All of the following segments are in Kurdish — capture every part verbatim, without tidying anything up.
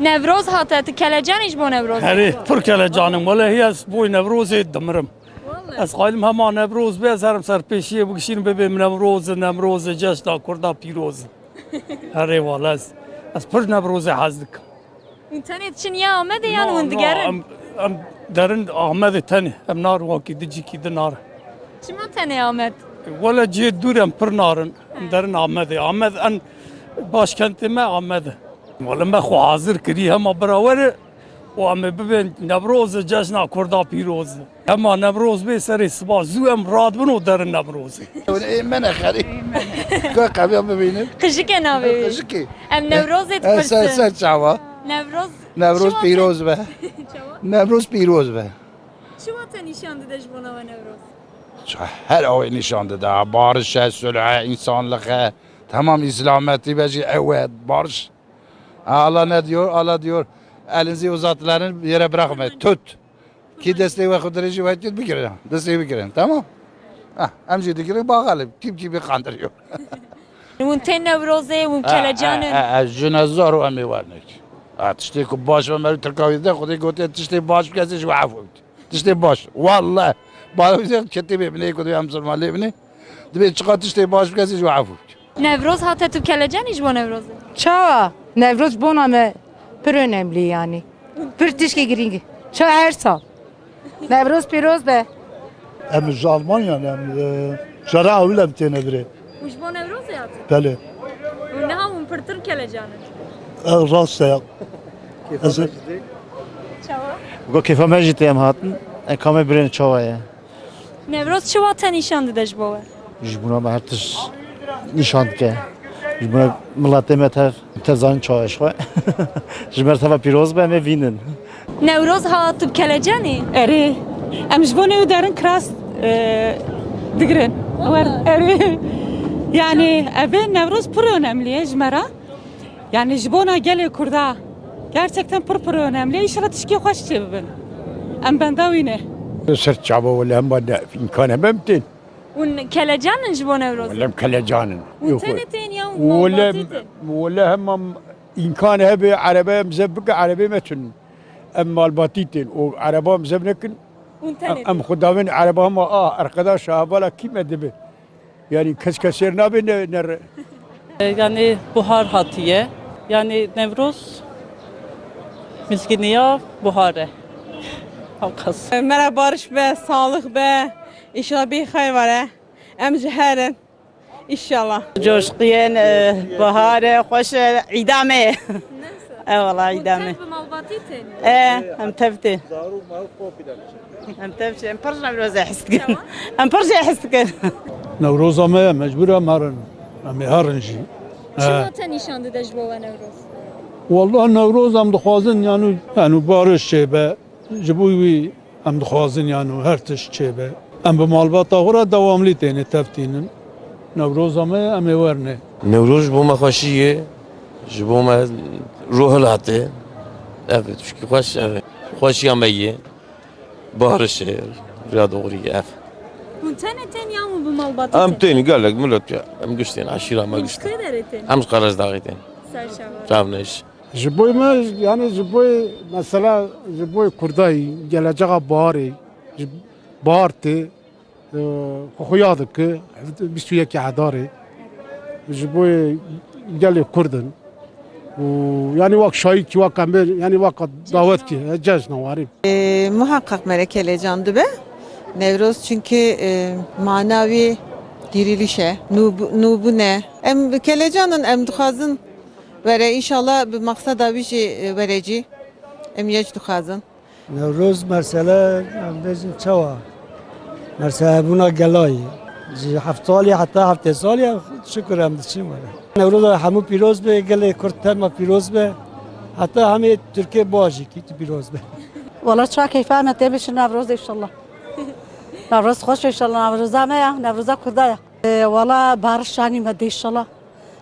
Newroz hate, tu kelecan î ji bo Newrozê? Herê, pir kelecan im. Wele hiya ez boy Newrozê dimirim. Wele. Ez xayilim hema Newroz be, ez herim ser pêşiyê bigişînim bibêm Newroz, Newroz, cejna Kurda pîroz. Herê wele ez, ez pir Newrozê hez dikim. Hûn tenê diçin ya Amedê yan hûn digerin? Em, em derin Amedê tenê. Em narin wakî di cîkî di narin. Çima tenê Amed? Wele cihê dûr em pir narin. Em derin Amedê. Amed en başkentê me Amed e. Wele me xwe hazir kirî hema bira were û em ê bibên Newroz e, cejna Kurda pîroz e. Hema Newroz bê serê siba zû em radibin û derin Newrozê. Ê me ne xerî. Ka qeviya bibînin. Qijikê navê wî. Qijikê. Em Newrozê dipirsin. Ser, ser çawa. Newroz. Newroz pîroz be. Çawa? Newroz pîroz be. Çi wate nîşan dide ji bona we Newroz? Her awê nîşan dide. Barış e, sulh e, insanlık e. Tamam, îslametî be jî ew e, barış. Allah ne diyor? Allah diyor, elinizi uzatların yere bırakmayın. Tut. Ki desteği ve kudureci ve tut, bigirin. Desteği bigirin. Tamam? Ha, em jî digirin, bakalım. Kim kimi kandırıyor. Hûn tên Newrozê, hûn kelecan in. E, e, e, ji nezar û em ê wernek. Ha, tiştê ku baş ve meri Tirka wî de, Xwedê gotiye tiştê baş bike, ez ji we efû bike. Tiştê baş. Wallah. Bana wî de ketê bê binê, ku em Musulman lê binê. Dibê çiqa tiştê baş bike, ez ji we efû bike. Newroz hate, tu kelecan î ji bo Newrozê? Çawa? Newroz bona me pir önemli yani. Pir tişkî girîng. Ça her sal. Newroz pîroz be. Em ji Almanya ne, em, e, cara ewil em têne birê. Û ji bo Newrozê hatin? Belê. Û niha hûn pirtir kelecan in? E, rast e ya. Kêfa Ez me jî tê. Çawa? Go kêfa me jî tê em hatin. E, kamê birên çawa ye? Newroz çi wate nîşan dide ji bo we? Ji bona me her tişt nîşan dike. Ji bona miletê me tev, tev zanîn çawa ji xwe. Ji me re teva pîroz be, em ê vînin. Newroz hat, tu bi kelecan î? Erê. Em ji bo newê derin kiras, e, digirin. Wer, erê. Yani, evê Newroz pir önemli ye ji me re. Yani ji bona gelê Kurda gerçekten pir pir önemli. Înşallah tişkî xweş çêbibin. Em benda wî ne. Ser çava wele hema ne îmkan hebe em tên. Hûn kelecan in ji bo Newrozê? Wele em kelecan in. Hûn Yok, tenê tên ya hûn wele, malbatî tên? Wele hema îmkan hebe erebe em zev bike, erebe me tun. Em malbatî tên. O ereba em zev nekin. Hûn tenê Em, em tên? Xwe davên ereba hema a, arkadaş, hevala kî me dibe. Yani kes kesêr nabe ne, ne re. Yani buhar hatiye. Yani Newroz mizginiya buhar e. Halkas. Me re barış be, sağlık be. İnşallah bir hayır var he. Em ji herin. İnşallah. Coşkuyen, e, bahar e, xweş e, îda me ye. Nasıl? E, wala îda me. Hûn tev bi malbatî tên? E, em tev tê. Em tev tê, em pir ji Newrozê hez dikin. Tamam. Em pir jê hez dikin. Newroza me ye, mecbûr em herin. Em ê herin jî. Çima He. te nîşan dide ji bo we Newroz? Wallah Newroz em dixwazin, yanû, yanû bariş çêbe. Ji bo wî em dixwazin, yanû her tişt çêbe. Em bi malbata xwe re dewamlî têne tevtînin. Newroza me ye, em ê werne. Newroz ji bo me xweşî ye, ji bo me ruh hilate. Ev tişkî xweş, ev xweşiya me ye. Bariş e, riya doğrî ye, ev. Hûn tenê tên ya hûn bi malbatî Em tên? Tên gelek milet ya. Em giş tên, eşîra me Hûn giş ji kê tên. derê tên? Em ji Qerejdaxê tên. Serçava. Çavneş. Ji bo me, yani ji bo mesela, ji bo Kurdayî, gelecexa baharê, ji bahar tê, e, xwe xuya dike, bîst û yekê Edarê, ji bo gelê Kurd in. Û yani wek şayîkî, wek em bê, yani wek dawet kî, e, cejna warî. E, muhakkak me re kelecan dibe. Newroz çünkü, e, mana wî diriliş e, nû-, nûbûn e. Em kelecan in, em dixwazin were, înşallah bi maqseda wî jî, e, were cî. Em yek dixwazin. Newroz mesele, em bêjin çawa? Mesele hebûna gelayî. Ji heft salî heta heftê salî, şikur em diçin were. Newroza hemû pîroz be, gelê Kurd tema pîroz be. Heta hemê Tirkê baş jî kî pîroz be. Wala ça keyfa me tê bişin Newroz inşallah. Newroz xweş inşallah, Newroza me ya, Newroza Kurda ya. E, wala bariş şanî me de inşallah.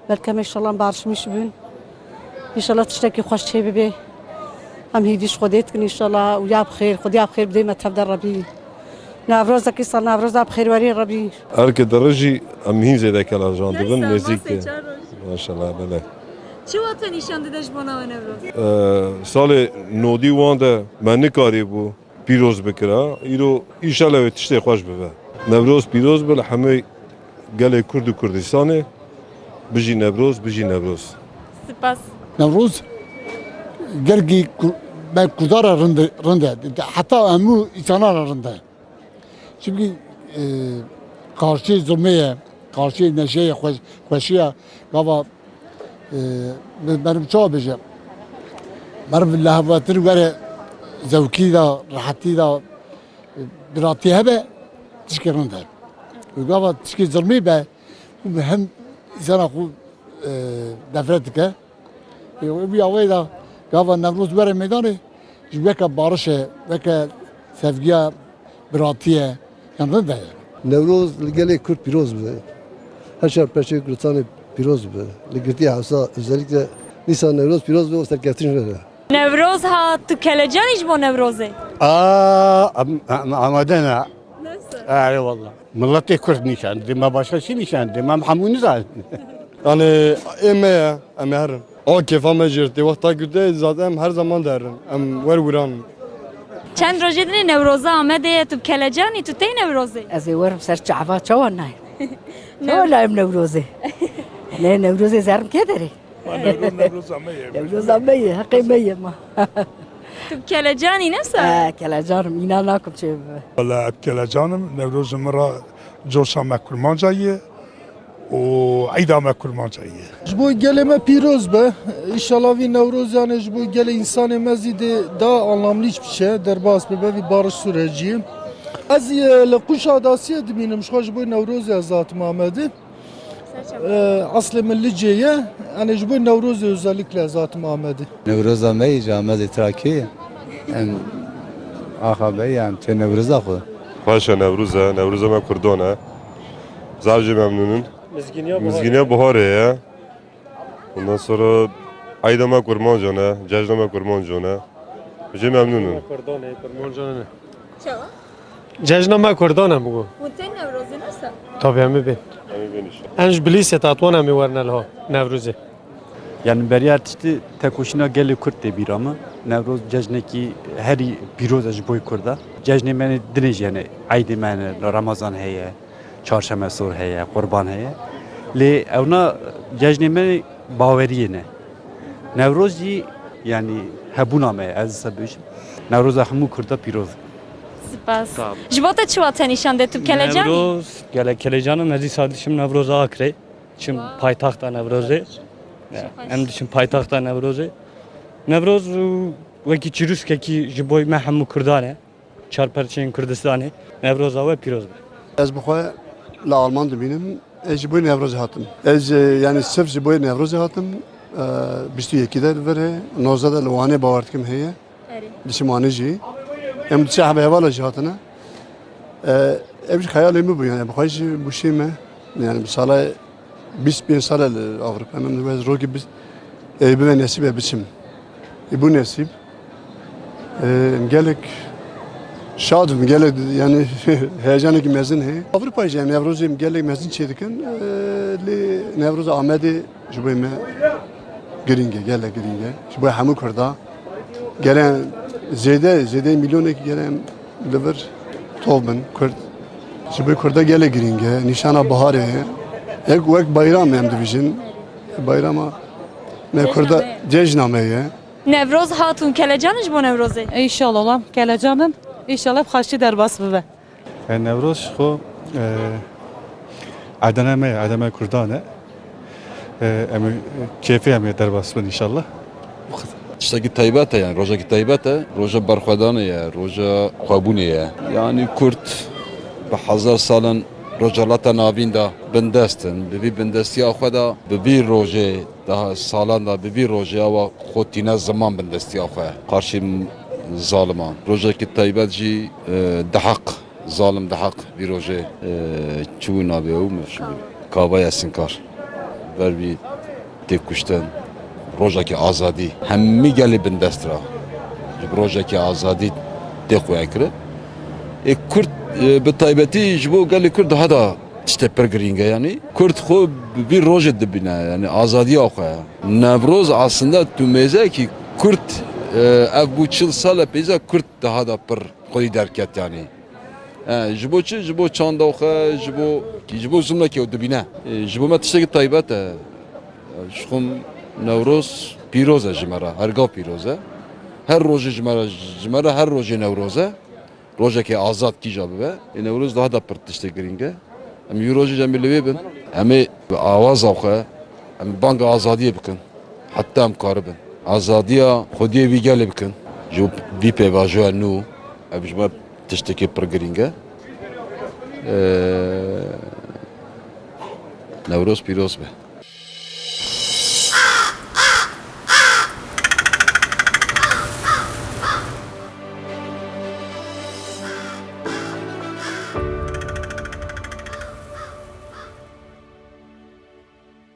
Belke em inşallah barişmiş bûn. Înşallah tiştekî xweş çê bibe. Em hêvî ji Xwedê dikin înşallah û ya bi xêr, Xwedê ya bi xêr bidê me tev de Rebî. Newrozekî sal Newroza bi xêr werî Rebî. Her ki di rijî em hîn zêde kelecan dibin, Neyse, nêzîk e. Masê çar roj. Maşallah, belê. Çi wate nîşan dide ji bo navê Newroz? Ee, salê nodî wan de me nikarîbû pîroz bikira. Îro înşallah wê tiştê xweş bibe. Newroz pîroz be li hemû gelê Kurd û Kurdistanê. Bijî Newroz, bijî Newroz. Spas. Newroz gelkî Kur-, me Kurdan re rind e, rind e. Heta hemû însanan re rind e. Çimkî, e, qarşî zulmê ye, qarşî neşeyê xwe-, xweşiya gava, e, meriv çawa bêje? Meriv li hevwetir were zewkî de, rehetî de, e, biratî hebe, tişkê rind e. Û gava tişkê zulmî be, û bi hem însana xwe, e, nefret dike. Ê, wî awayî de gava Newroz were meydanê, ji weke barişê, weke sevgiya, biratiyê, yan rind e. Newroz li gelê Kurd pîroz be. Her çar perçeyê Kurdistanê pîroz be. Li girtiyê Hewsa özellikle dîsa Newroz pîroz be û serkeftin ji we re. Newroz hat, tu kelecan î ji bo Newrozê? Aa, am-, am-, amade ne? Nasıl? Erê wallah. Miletê Kurd nîşan dide, me başka çi nîşan dide? Me hemû nizanin. Yani ê me ye, em ê herin. A kêfa me jê re tê, wexta girtiyê zaten em her zaman diherin. Em wer wiran in. Çend rojê dinê Newroza Amedê ye, tu bi kelecan î, tu têyî Newrozê? Ez ê werim ser çava, çawa nayê? Çawa nayêm Newrozê? Ne, Newrozê zerim kê derê? Ma Newroz, Newroza me ye. Newroza me ye, heqê me ye ma. Tu bi kelecan î, ne wisa? He, kelecan im, înan nakim çê bibe. Wala, ez bi kelecan im, Newroz ji min re coşa me kurmanca ye û eyda me kurmanca ye. Ji bo gelê me pîroz be. Înşallah vî Newroz, yani ji bo gelê însanê me zî dê daha anlamlî biçe, derbas bibe vî barış sürecî. Ez, e, li Kuşadasiyê dimînim, ji xwe ji bo Newrozê ez hatim Amedê. E, eslê min Licê ye, yani ji bo Newrozê özellikle ez hatim Amedê. Newroza me yê ji Amedê Trakê ye. Em axa be ye, em tê Newroza xwe. Xweş e Newroz e, Newroza me Kurdan e. Zaf jê memnûn in. Mizgîniya Buharê. Mizgîniya Buharê ye. Ondan sonra eyda me kurmancan e, cejna me kurmancan e. Jê memnûn in. Kurdan e, kurmancan e. Çawa? Cejna me Kurdan e, bigo. Hûn tên Newrozê, ne wisa? Tabii, em ê bên. Em ê bên inşallah. Em ji Bilîsê, Tetwan, em ê werine liha Newrozê. Yani beriya tiştî tekoşîna gelê Kurd tê bîra min. Newroz cejnekî herî pîroz e ji bo Kurda. Cejnê me dinê jî, yani eydê me ne, Remezan heye, Çarşeme Sor heye, Qurban heye. Lê ewna cejnê me baweriyê ne. Newroz jî, yani hebûna me ye, ez wisa bêjim. Newroza hemû Kurda pîroz. Spas. Sağ ol. Ji bo te çi wate nîşan de, tu bi kelecan î? Newroz, gelek kelecan im, ez dîsa diçim Newroza Akrê. Çim paytaxta Newrozê. Ya, em diçin paytaxta Newrozê. Newroz, û, wekî çirûskekî ji bo me hemû Kurdan e. Çar perçeyên Kurdistanê. Newroza we pîroz be. Ez bi xwe li Alman dimînim. Ez ji bo Newrozê hatim. Ez, e, yani sirf ji bo Newrozê hatim. E, bîst û yekî de li vir e. Nozdeh de li Wanê bawer dikim heye. Erê. Diçim Wanê jî. Em diçe hebe hevala jî hatine. E, ev jî xeyalê min bû, yani bi xwe jî bûşê me. Yani bi sala bîst pênc sal e li Ewropa me, min wez rokî bîst, ê bibe nesîbe biçim. Ê bû nesîb. Ê, em gelek şad im, gelek, yani heyecanekî mezin heye. Ewropa jî, em Newrozê em gelek mezin çêdikin. Ê, lê Newroza Amedê ji bo me girîng e, gelek girîng e. Ji bo hemû Kurda. Gelen zêde, zêdeyê milyonekî gelen li vir tov bin Kurd. Ji bo Kurda gelek girîng e, nîşana biharê ye. Yek wek bayram em dibêjin. Bayrama me Kurda, cejna me ye. Newroz hat, hûn kelecan in ji bo Newrozê? Înşallah, lam kelecan in. Înşallah bi xweşî derbas bibe. E, Newroz ji xwe, e, edene me ye, edeme Kurdan e. E, em ê kêfê em ê derbas bin înşallah. Bu kadar. Tiştekî taybet e, yani rojekî taybet e. Roja berxwedanê ye, roja xwebûnê ye. Yani Kurd bi hezar salan Rojhilata Navîn de bindest in. Bi vî bindestiya xwe de, bi vî rojê daha salan de, bi vî rojê awa xwe tîne ziman bindestiya xwe qarşî zaliman. Rojekî taybet jî, e, diheq. Zalim diheq vî rojê, e, çû navê ew, me şû kava ye sinkar. Ber vî tê kuştin. Rojekî azadî. Hemî gelê bindest ra. Ji bi rojekî azadî tê xwe kirin. Ê Kurd, e, bi taybetî ji bo gelê Kurd daha da Tiştê pir girîng e yanî. Kurd xwe bi vî rojê dibîne, yanî azadiya xwe. Newroz aslında tu mêzekî Kurd, e, ev bû çil sal e pêza Kurd daha da pir xwedî derket yanî. E, ji bo çi? Ji bo çanda xwe, ji bo, ji bo zimnekê ew dibîne. E, ji bo me tiştekî taybet e. Ji xwe Newroz pîroz e ji me re, her gav pîroz e. Her rojê ji me re, ji me re her rojê Newroz e. Rojekê azad kîja bibe, ê Newroz daha da pir tiştê girîng e. Em wî rojê jî em ê li wê bin. Em ê bi awaza xwe, em ê banga azadiyê bikin. Heta em karibin. Azadiya xwediyê vî gelê bikin. Ji bo vî pêvajoya nû, ev ji me tiştekê pir girîng e. Ee, Newroz pîroz be.